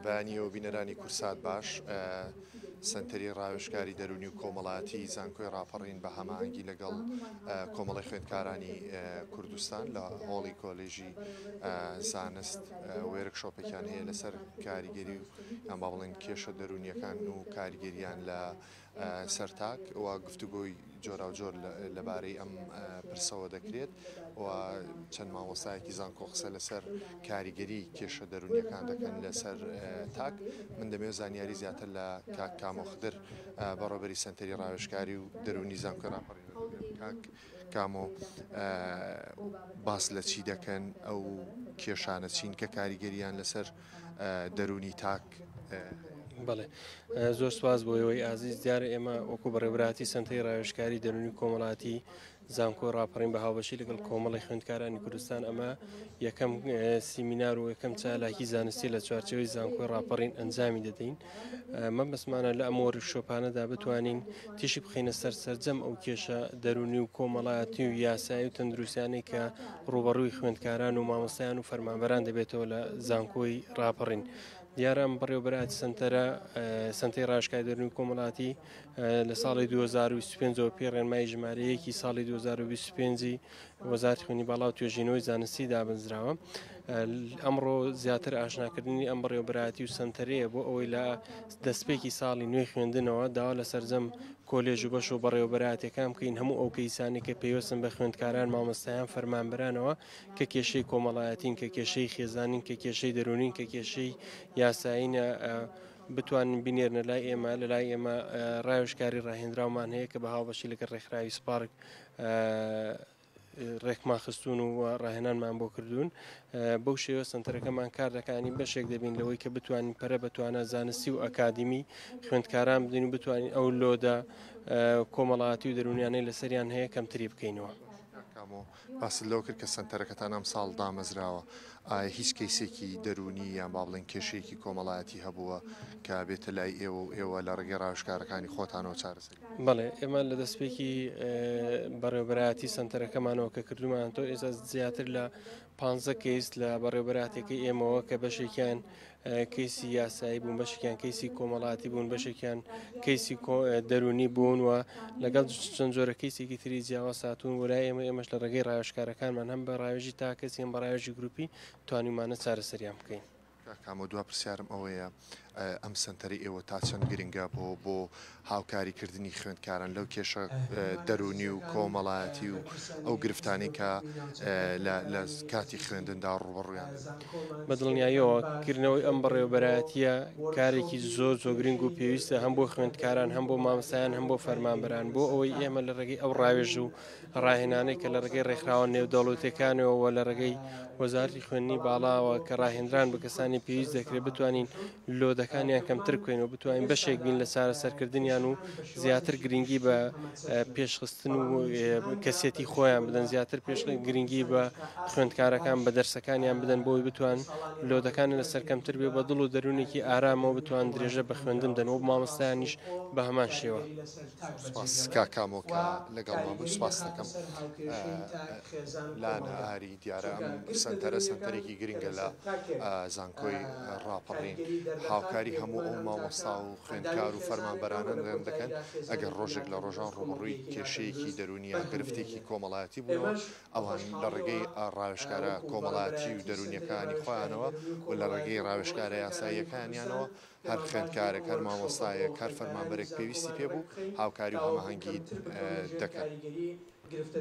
بەیانی و بینەرانی کورسات باش. سەنتەری ڕاوێژکاری دەروونی و کۆمەڵایەتی زانکۆی ڕاپەڕین بە هەماهەنگی لەگەڵ کۆمەڵی خوێندکارانی کوردستان لە هۆڵی کۆلێژی زانست وێرکشۆپێکیان هەیە لەسەر کاریگەری و یان با بڵێن کێشە دەروونیەکان و کاریگەریان لە سەر تاک و گفتوگۆی جۆراوجۆر لەبارەی ئەم پرسەوە دەکرێت و چەند مامۆستایەکی زانکۆ قسە لەسەر کاریگەری کێشە دەروونیەکان دەکەن لەسەر تاک. من دەمەوێت زانیاری زیاتر لە کاک کامۆ خدر بەڕێوەبەری سەنتەری ڕاوێژکاری و دەروونی زانکۆی ڕاپەڕین وەربگرم. کاک کامۆ باس لە چی دەکەن؟ ئەو کێشانە چین کە کاریگەریان لەسەر دەروونی تاک هەیە؟ بەڵێ زۆر سواز بۆ ئێوەی ئازیز. دیارە ئێمە وەکو بەڕێوەبەرایەتی سەنتەری ڕاوێژکاری دەروونی کۆمەڵاتی زانکۆی ڕاپەڕین بە هاوبەشی لەگەڵ کۆمەڵی خوێندکارانی کوردستان ئەمە یەکەم سیمینار و یەکەم چالاکی زانستی لە چوارچێوەی زانکۆی ڕاپەڕین ئەنجامی دەدەین. مەبەستمانە لە ئەم وۆرکشۆپانەدا بتوانین تیشک بخەینە سەر سەرجەم ئەو کێشە دەروونی و کۆمەڵایەتی و یاسایی و تەندروستیانەی کە ڕووبەڕووی خوێندکاران و مامۆستایان و فەرمانبەران دەبێتەوە لە زانکۆی ڕاپەڕین. دیارە ئەم بەڕێوەبەرایەتی سەنتەرە سەنتەری ڕاوێژکاری دەروونی کۆمەڵاتی لە ساڵی 2025ەوە پێی ڕێنمایی ژمارە یەکی ساڵی 2025 وەزارەتی خوێندنی باڵا و توێژینەوەی زانستی دابنراوە. ئەمڕۆ زیاتر ئاشناکردنی ئەم بەڕێوەبەرایەتی و سەنتەرەیە بۆ ئەوەی لە دەستپێکی ساڵی نوێی خوێندنەوە داوا لە سەرجەم کۆلێژ و بەش و بەڕێوەبەرایەتیەکان بکەین هەموو ئەو کەیسانەی کە پەیوەستن بە خوێندکاران، مامۆستایان، فەرمانبەرانەوە کە کێشەی کۆمەڵایەتین، کە کێشەی خێزانین، کە کێشەی دەروونین، کە کێشەی یاسایینە بتوانن بینێرنە لای ئێمە. لە لای ئێمە ڕاوێژکاری ڕاهێنراومان هەیە کە بە هاوبەشی لەگەڵ ڕێکخراوی سپارک ڕێکمان خستوون و ڕاهێنانمان بۆ کردوون. بەو شێوە سەنتەرەکەمان کار دەکانی بەشێک دەبین لەوەی کە بتوانین پەرە بە توانا زانستی و ئەکادیمی خوێندکاران بدەین و بتوانین ئەو لۆدە کۆمەڵایەتی و دەروونیانەی لەسەریان هەیە کەمتری بکەینەوە. کامۆ باست لەوە کرد کە سەنتەرەکەتان ئەمساڵ دامەزراوە، ئایا هیچ کەیسێکی دەروونی یان با بڵێین کێشەیەکی کۆمەڵایەتی هەبووە کە بێتە لای ئێوە و ئێوە لە ڕێگەی ڕاوێژکارەکانی خۆتانەوە چارەسەری بکەن؟ بەڵێ، ئێمە لە دەستپێکی بەڕێوەبەرایەتی سەنتەرەکەمانەوە کە کردوومانەتەوە ئێستا زیاتر لە پانزە کەیس لە بەڕێوەبەرایەتیەکەی ئێمەوە کە بەشێکیان کەیسی یاسایی بوون، بەشێکیان کەیسی کۆمەڵاتی بوون، بەشێکیان کەیسی دەروونی بوون و لەگەڵ چەند جۆرە کەیسێکی تری جیاواز هاتوون بۆ لای ئێمە. ئێمەش لە ڕێگەی ڕاوێژکارەکانمان هەم بە ڕاوێژی تاکەسی هەم بە ڕاوێژی گروپی توانیومانە چارەسەریان بکەین. کاک کامۆ دوا پرسیارم ئەوەیە ئەم سەنتەرەی ئێوە تا چەند گرنگە بۆ بۆ هاوکاری کردنی خوێندکاران لەو کێشە دەروونی و کۆمەڵایەتی و ئەو گرفتانەی کە لە لە کاتی خوێندندا ڕووبەڕوویان دەبێتەوە؟ بە دڵنیاییەوە کردنەوەی ئەم بەڕێوەبەرایەتییە کارێکی زۆر زۆر گرنگ و پێویستە هەم بۆ خوێندکاران هەم بۆ مامۆستایان هەم بۆ فەرمانبەران بۆ ئەوەی ئێمە لە ڕێگەی ئەو ڕاوێژ و ڕاهێنانەی کە لە ڕێگەی ڕێکخراوە نێودەوڵەتیەکانەوە و لە ڕێگەی وەزارەتی خوێندنی باڵاوە کە ڕاهێنران بە کەسانی پێویست دەکرێت بتوانین لۆدەکانیان کەمتر بکەین و بتوانین بەشێک بین لە چارەسەرکردنیان و زیاتر گرنگی بە پێشخستن و کەسێتی خۆیان بدەن، زیاتر پێش گرنگی بە خوێندکارەکان بە دەرسەکانیان بدەن بۆی بتوان لۆدەکان لەسەر کەمتر بێ بە دڵ و دەروونێکی ئارامەوە بتوان درێژە بە خوێندن بدەن و مامۆستایانیش بە هەمان شێوە. سپاس کاک کامۆ کە لەگەڵمان بووی سپاست دەکەم. لانە ئاری دیارە ئەم سەنتەرە سەنتەرێکی گرنگە لە زانکۆی ڕاپەڕین هاوکاری هەموو ئەو مامۆستا و خوێندکار و فەرمانبەرانە دەکەن ئەگەر ڕۆژێک لە ڕۆژان ڕووبەڕووی کێشەیەکی دەروونی یان گرفتێکی کۆمەڵایەتی بوونەوە ئەوان لە ڕێگەی ڕاوێژکارە کۆمەڵایەتی و دەروونیەکانی خۆیانەوە و لە ڕێگەی ڕاوێژکارە یاساییەکانیانەوە هەر خوێندکارێک، هەر مامۆستایەک، هەر فەرمانبەرێک پێویستی پێ بوو، هاوکاری و هەماهەنگی دەکەن.